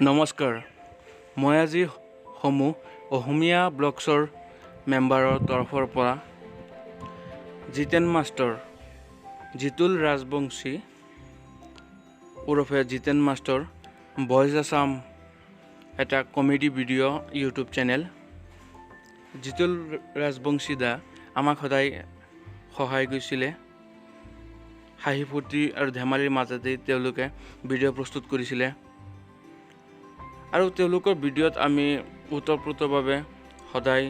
নমস্কাৰ, মই আজি সমূহ অসমীয়া ব্লগছৰ মেম্বাৰৰ তৰফৰ পৰা জিতেন মাষ্টৰ জিতুল ৰাজবংশী ওৰফে জিতেন মাষ্টৰ বইজ আছাম এটা comedy video YouTube channel. Jitul Rajbongshi দা আমাক সদায় সহায় কৰিছিলে। হাঁহি ফূৰ্তি আৰু ধেমালিৰ মাজতে তেওঁলোকে ভিডিঅ' প্ৰস্তুত কৰিছিলে আৰু তেওঁলোকৰ ভিডিঅ'ত আমি ওতঃপ্ৰোতভাৱে সদায়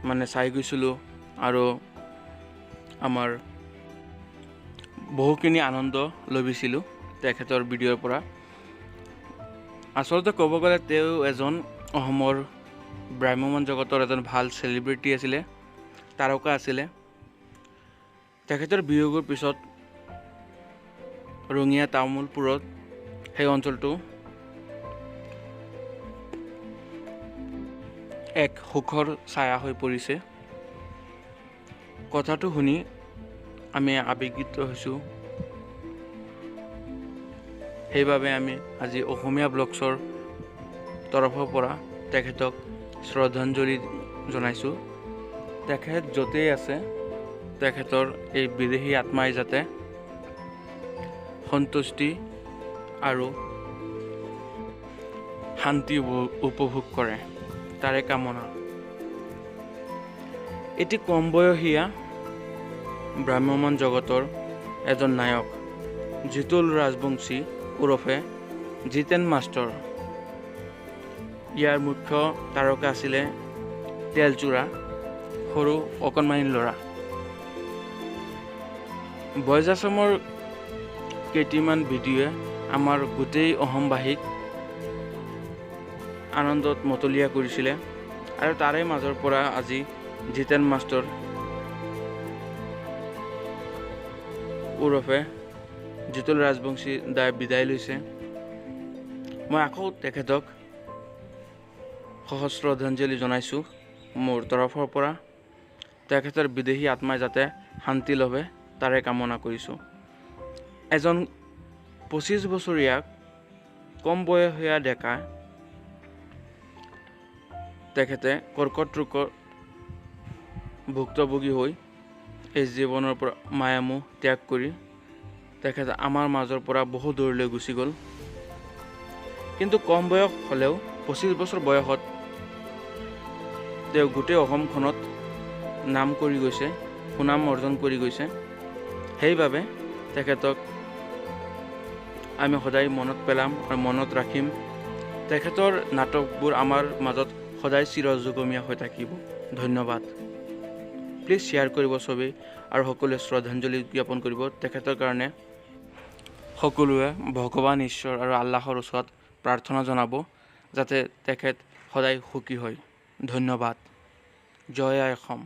মানে চাই গৈছিলোঁ আৰু আমাৰ বহুখিনি আনন্দ লভিছিলোঁ তেখেতৰ ভিডিঅ'ৰ পৰা। আচলতে ক'ব গ'লে তেওঁ এজন অসমৰ ভ্ৰাম্যমাণ জগতৰ এজন ভাল চেলিব্ৰিটি আছিলে, তাৰকা আছিলে। তেখেতৰ বিয়োগৰ পিছত ৰঙিয়া তামোলপুৰত সেই অঞ্চলটো এক সুখৰ ছায়া হৈ পৰিছে। কথাটো শুনি আমি আৱেগিত হৈছোঁ। সেইবাবে আমি আজি অসমীয়া ব্লগছৰ তৰফৰ পৰা তেখেতক শ্ৰদ্ধাঞ্জলি জনাইছোঁ। তেখেত য'তেই আছে তেখেতৰ এই বিদেহী আত্মাই যাতে সন্তুষ্টি আৰু শান্তি উপভোগ কৰে তাৰে কামনা। এটি কম বয়সীয়া ভ্ৰাম্যমাণ জগতৰ এজন নায়ক জিতুল ৰাজবংশী ওৰফে জিতেন মাষ্টৰ। ইয়াৰ মুখ্য তাৰকা আছিলে তেলচোৰা সৰু অকণমানি ল'ৰা। বইজ আছামৰ কেইটিমান ভিডিঅ'য়ে আমাৰ গোটেই অসমবাসীক আনন্দত মতলীয়া কৰিছিলে আৰু তাৰে মাজৰ পৰা আজি জিতেন মাষ্টৰ ওৰফে জিতুল ৰাজবংশী দাই বিদায় লৈছে। মই আকৌ তেখেতক সহস্ৰ শ্ৰদ্ধাঞ্জলি জনাইছোঁ মোৰ তৰফৰ পৰা। তেখেতৰ বিদেহী আত্মাই যাতে শান্তি লভে তাৰে কামনা কৰিছোঁ। এজন 25 বছৰীয়া কম বয়সীয়া ডেকা তেখেতে কৰ্কট ৰোগৰ ভুক্তভোগী হৈ এই জীৱনৰ পৰা মায়ামোহ ত্যাগ কৰি তেখেতে আমাৰ মাজৰ পৰা বহু দূৰলৈ গুচি গ'ল। কিন্তু কম বয়স হ'লেও 25 বছৰ বয়সত তেওঁ গোটেই অসমখনত নাম কৰি গৈছে, সুনাম অৰ্জন কৰি গৈছে। সেইবাবে তেখেতক আমি সদায় মনত পেলাম আৰু মনত ৰাখিম। তেখেতৰ নাটকবোৰ আমাৰ মাজত সদায় চিৰযুগমীয়া হৈ থাকিব। ধন্যবাদ। প্লিজ শ্বেয়াৰ কৰিব চবেই আৰু সকলোৱে শ্ৰদ্ধাঞ্জলি জ্ঞাপন কৰিব তেখেতৰ কাৰণে। সকলোৱে ভগৱান ঈশ্বৰ আৰু আল্লাহৰ ওচৰত প্ৰাৰ্থনা জনাব যাতে তেখেত সদায় সুখী হয়। ধন্যবাদ। জয় আই অসম।